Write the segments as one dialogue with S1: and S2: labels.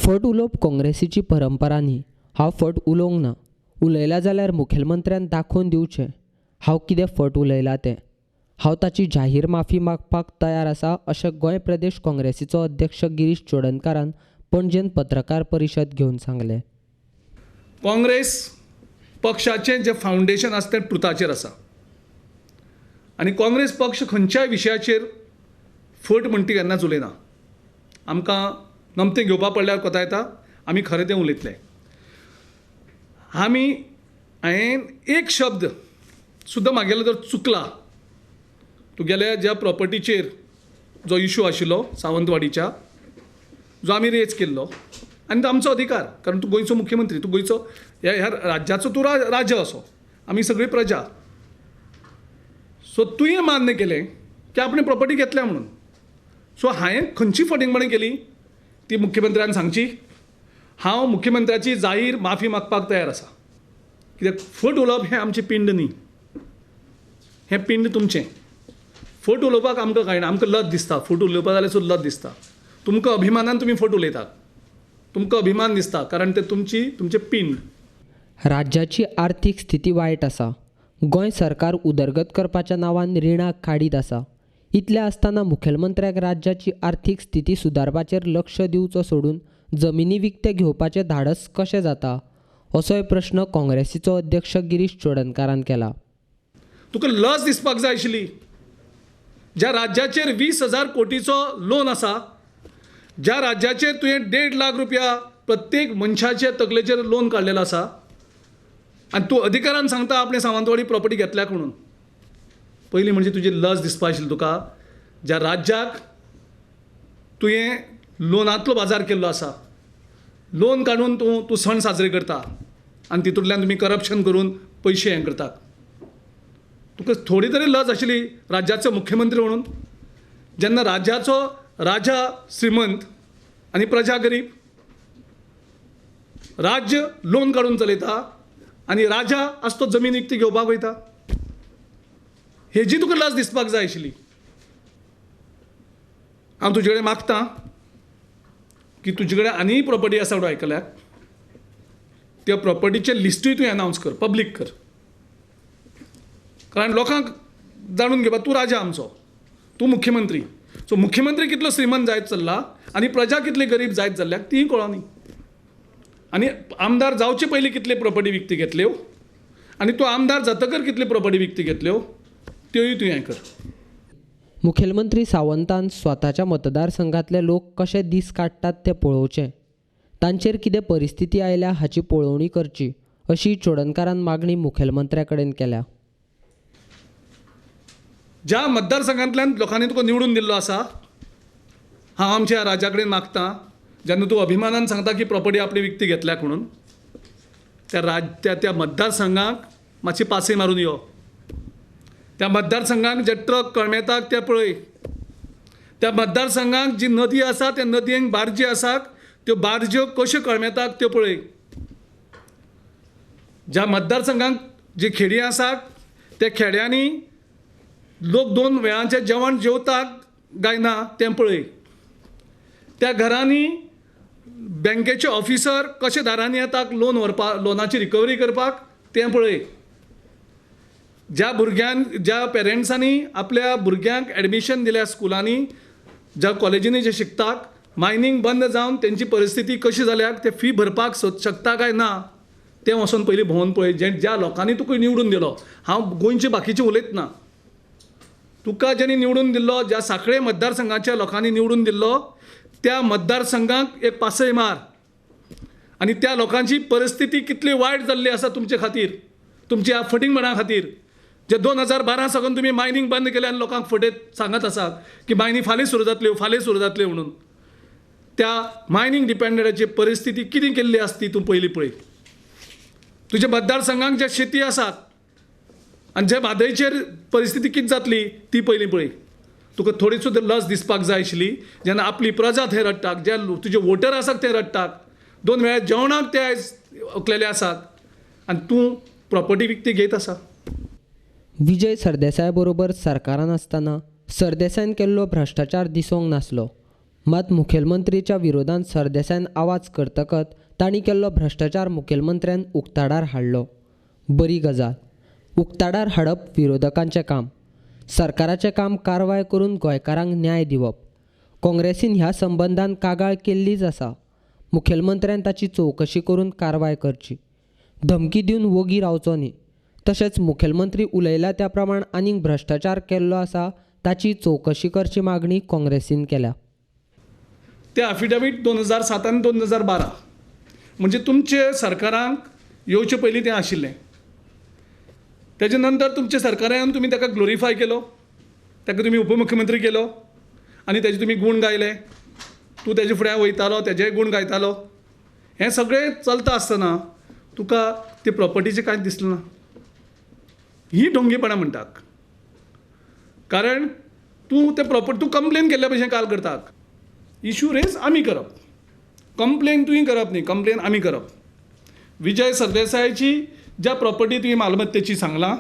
S1: फट उलोवप काँग्रेसीची परंपरा न्ही. हांव फट उलोवंक ना. उलयला जाल्यार मुखेलमंत्र्यान दाखोवन दिवचें हांव कितें फट उलयलां तें. हांव ताची जाहीर माफी मागपाक तयार आसा अशें गोंय प्रदेश काँग्रेसीचो अध्यक्ष गिरीश चोडणकारान पणजेन पत्रकार परिशद घेवन सांगलें.
S2: काँग्रेस पक्षाचें जें फावंडेशन आसा तें ट्रुथाचेर आसा आनी काँग्रेस पक्ष खंयच्याय विशयाचेर फट म्हणटी केन्नाच उलयना. आमकां नमतें घेवपा पडल्यार कोता येता, आमी खरें तें उलयतले. आमी हांवें एक शब्द सुद्दां मागेलो जर चुकला, तुगेल्या ज्या प्रॉपर्टीचेर जो इशू आशिल्लो सावंतवाडीच्या, जो आमी रेज केल्लो आनी तो आमचो अधिकार, कारण तूं गोंयचो मुख्यमंत्री, तूं गोंयचो ह्या राज्याचो तूं राजा असो, आमी सगळी प्रजा. सो तुवें मान्य केलें की आपणें प्रॉपर्टी घेतल्या म्हणून. सो हांवें खंयची फटींगपणां केली ती मुख्यमंत्र्यान सांगची. हांव मुख्यमंत्र्याची जाहीर माफी मागपाक तयार आसा. कित्याक फट उलोवप हें आमचें पिंड न्ही, हें पिंड तुमचें. फट उलोवपाक आमकां कांय ना, आमकां लज दिसता. फट उलोवपा जाल्यार सुद्दां लज दिसता. तुमकां अभिमानान तुमी फट उलयतात, तुमकां अभिमान दिसता, कारण तें तुमचें पिंड.
S1: राज्याची आर्थीक स्थिती वायट आसा. गोंय सरकार उदरगत करपाच्या नांवान रिणां काडीत आसा. इतलें आसतना मुखेलमंत्र्याक राज्याची आर्थीक स्थिती सुदारपाचेर लक्ष दिवचो सोडून जमिनी विकते घेवपाचें धाडस कशें जाता असोय प्रश्न काँग्रेसीचो अध्यक्ष गिरीश चोडणकारान केला.
S2: तुका लज दिसपाक जाय आशिल्ली. ज्या राज्याचेर 20,000 कोटीचो लोन आसा, ज्या राज्याचेर तुवें 1.5 लाख रुपया प्रत्येक मनशाचे तकलेचेर लोन काडलेलो आसा आनी तूं अधिकारान सांगता आपणे सावंतवाडी प्रॉपर्टी घेतल्याक म्हणून. पयलीं म्हणजे तुजी लज दिसपा आशिल्ली तुका. ज्या राज्याक तुवें लोनांतलो बाजार केल्लो आसा, लोन काडून तूं सण साजरे करता आनी तितूंतल्यान तुमी करप्शन करून पयशे हें करतात. तुका थोडी तरी लज आशिल्ली राज्याचो मुख्यमंत्री म्हणून. जेन्ना राज्याचो राजा श्रीमंत आनी प्रजा गरीब, राज्य लोन काडून चलयता आनी राजा आसा तो जमीन विकती घेवपाक वयता, हेजी तुका लज दिसपाक जाय आशिल्ली. हांव तुजे कडेन मागता की तुजे कडेन आनी प्रॉपर्टी आसा म्हणून आयकल्याक, त्या प्रॉपर्टीचें लिस्टूय तूं अनावन्स कर, पब्लीक कर, कारण लोकांक जाणून घेवपाक तूं राजा आमचो, तूं मुख्यमंत्री. सो मुख्यमंत्री कितलो श्रीमंत जायत चल्ला आनी प्रजा कितली गरीब जायत चल्ल्या तीय कळोनी. आनी आमदार जावचे पयलीं कितली प्रॉपर्टी विकती घेतल्यो आनी तूं आमदार जातकर कितली प्रॉपर्टी विकती घेतल्यो त्योय तूं हें कर.
S1: मुखेलमंत्री सावंतान स्वताच्या मतदारसंघांतले लोक कशे दीस काडटात ते पळोवचें, तांचेर कितें परिस्थिती आयल्या हाची पळोवणी करची अशी चोडणकारान मागणी मुखेलमंत्र्या कडेन केल्या.
S2: ज्या मतदारसंघांतल्यान लोकांनी तुका निवडून दिल्लो आसा, हांव आमच्या राजा कडेन मागता, जेन्ना तूं अभिमानान सांगता की प्रॉपर्टी आपली विकती घेतल्या म्हणून, त्या त्या मतदारसंघाक मातशी पासय मारून यो. त्या मतदारसंघाक जे ट्रक कळमेतात ते पळय, त्या मतदारसंघाक जी नदी आसा त्या नदयेक बार्जी आसात त्यो बार्ज्यो कश्यो कळमेतात त्यो पळय. ज्या मतदारसंघाक जी खेडी आसात त्या खेड्यांनी लोक 2 वेळांचें जेवण जेवतात काय ना तें पळय. त्या घरांनी बँकेचे ऑफिसर कशे दारांनी येतात लोन व्हरपाक, लोनाची रिकवरी करपाक तें पळय. ज्या भुरग्यान, ज्या पेरंट्सांनी आपल्या भुरग्यांक एडमिशन दिल्या स्कुलांनी, ज्या कॉलेजींनी जे शिकतात, मायनींग बंद जावन तेंची परिस्थिती कशी जाल्या, ते फी भरपाक शकता काय ना तें वचोन पयलीं भोंवन पळय. ज्या लोकांनी तुका निवडून दिलो, हांव गोंयचे बाकीचे उलयतना, तुका ज्यांनी निवडून दिल्लो, ज्या साखळे मतदारसंघाच्या लोकांनी निवडून दिल्लो त्या मतदारसंघाक एक पासय मार आनी त्या लोकांची परिस्थिती कितली वायट जाल्ली आसा तुमचे खातीर, तुमच्या फटींगपणा खातीर. जे 2012 सावन तुमी मायनींग बंद केलें आनी लोकांक फटयत सांगत आसात की मायनींग फाल्यां सुरू जातल्यो, फाल्यां सुरू जातल्यो म्हणून, त्या मायनींग डिपेंडंटाची परिस्थिती कितें केल्ली आसती ती तूं पयलीं पळय. तुज्या मतदारसंघाक जे शेती आसात आनी जे म्हादयचेर परिस्थिती कितें जातली ती पयलीं पळय. तुका थोडी सुद्दां लज दिसपाक जाय आशिल्ली जेन्ना आपली प्रजा थंय रडटाक, जे तुजे वोटर आसात ते रडटाक, 2 वेळा जेवणाक ते आयज उखलेले आसात आनी तूं प्रॉपर्टी विकती घेत आसा.
S1: विजय सरदेसाय बरोबर सरकारान आसतना सरदेसायन केल्लो भ्रश्टाचार दिसोंक नासलो. मात मुखेलमंत्रीच्या विरोधान सरदेसायान आवाज करतकच तांणी केल्लो भ्रश्टाचार मुखेलमंत्र्यान उक्ताडार हाडलो. बरी गजाल. उक्ताडार हाडप विरोधकांचें काम. सरकाराचें काम कारवाय करून गोंयकारांक न्याय दिवप. काँग्रेसीन ह्या संबंदान कागाळ केल्लीच आसा. मुखेलमंत्र्यान ताची चवकशी करून कारवाय करची. धमकी दिवन वोगी रावचो न्ही. तशेंच मुखेलमंत्री उलयला त्या प्रमाण आनीक भ्रश्टाचार केल्लो आसा ताची चवकशी करची मागणी काँग्रेसीन केल्या.
S2: ते अफिडेवीट 2007 आनी 2012 म्हणजे तुमचे सरकारांक येवचे पयलीं तें आशिल्लें. तेजे नंतर तुमच्या सरकारान तुमी ताका ग्लोरिफाय केलो, ताका तुमी उपमुख्यमंत्री केलो आनी तेजे तुमी गूण गायले. तूं तेजे फुड्यान वयतालो, तेजेय गूण गायतालो. हें सगळें चलता आसतना तुका ते प्रॉपर्टीचें कांयच दिसलें ना. ही ढोंगीपणां म्हणटात. कारण तूं ते प्रॉपर्टी तूं कंप्लेन केल्ल्या भशेन काल करतात. इशू रेज आमी करप, कंप्लेन तुवें करप न्ही, कंप्लेन आमी करप. विजय सरदेसायाची ज्या प्रॉपर्टी तुवें मालमत्तेची सांगलां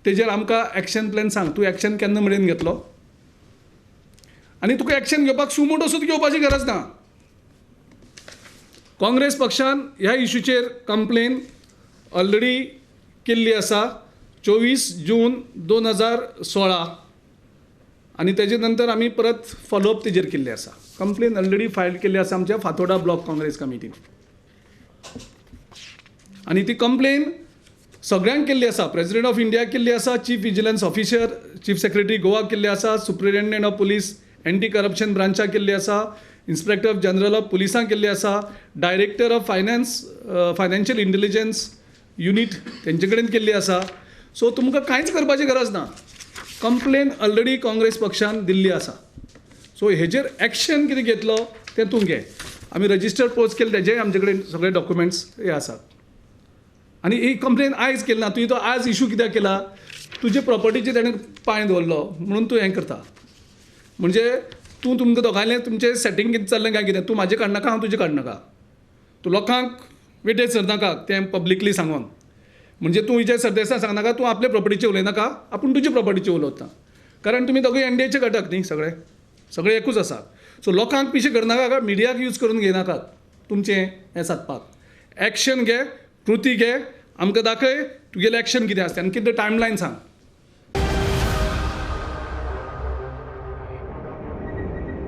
S2: तेजेर आमकां एक्शन प्लॅन सांग. तूं एक्शन केन्ना मेरेन घेतलो आनी तुका एक्शन घेवपाक सुमोटो सुद्दां घेवपाची गरज ना. काँग्रेस पक्षान ह्या इशूचेर कंप्लेन ऑलरेडी केल्ली आसा 24 जून 2016 आनी तेजे नंतर आमी परत फॉलोअप तेजेर केल्ले आसा. कंप्लेन ऑलरेडी फायल केल्ली आसा आमच्या फातोडा ब्लॉक काँग्रेस कमिटीन आनी ती कंप्लेन सगळ्यांक केल्ली आसा. प्रेसिडेंट ऑफ इंडिया केल्ली आसा, chief vigilance officer, chief secretary Goa केल्ली आसा, superintendent of police anti corruption ब्रांचाक केल्ली आसा, इन्स्पेक्टर ऑफ जनरल ऑफ पुलिसांक केल्ली आसा, director of finance financial intelligence unit तेंचे कडेन केल्ली आसा. सो तुमकां कांयच करपाची गरज ना. कंप्लेन ऑलरेडी काँग्रेस पक्षान दिल्ली आसा. सो हेजेर एक्शन कितें घेतलो तें तूं घे. आमी रजिस्टर पोस्ट केले तेजेय आमचे कडेन सगळे डॉक्युमेंट्स हे आसात. आनी ही कंप्लेन आयज केली ना, तुवें तो आज इशू कित्याक केला? तुजे प्रॉपर्टीचेर ताणें पांय दवरलो म्हणून तूं हें करता. म्हणजे तूं तुमकां दोगांयलें तुमचें सेटींग कितें चल्लें काय कितें, तूं म्हाजें काडनाका, हांव तुजें काडनाका. तूं लोकांक वेटेर सरनाका तें पब्लिकली सांगोन. म्हणजे तूं विजय सरदेसाय सांगनाका, तूं आपले प्रॉपर्टीचेर उलयनाका, आपूण तुजे प्रॉपर्टीचेर उलयता. कारण तुमी दोगूय एनडीएचे घटक न्ही, सगळे सगळे एकूच आसा. सो लोकांक पिशें करनाका, मिडियाक यूज करून घेयनाकात तुमचें हें सादपाक. एक्शन घे, कृती घे, आमकां दाखय तुगेलें एक्शन कितें आसता आनी कितें टायमलायन सांग.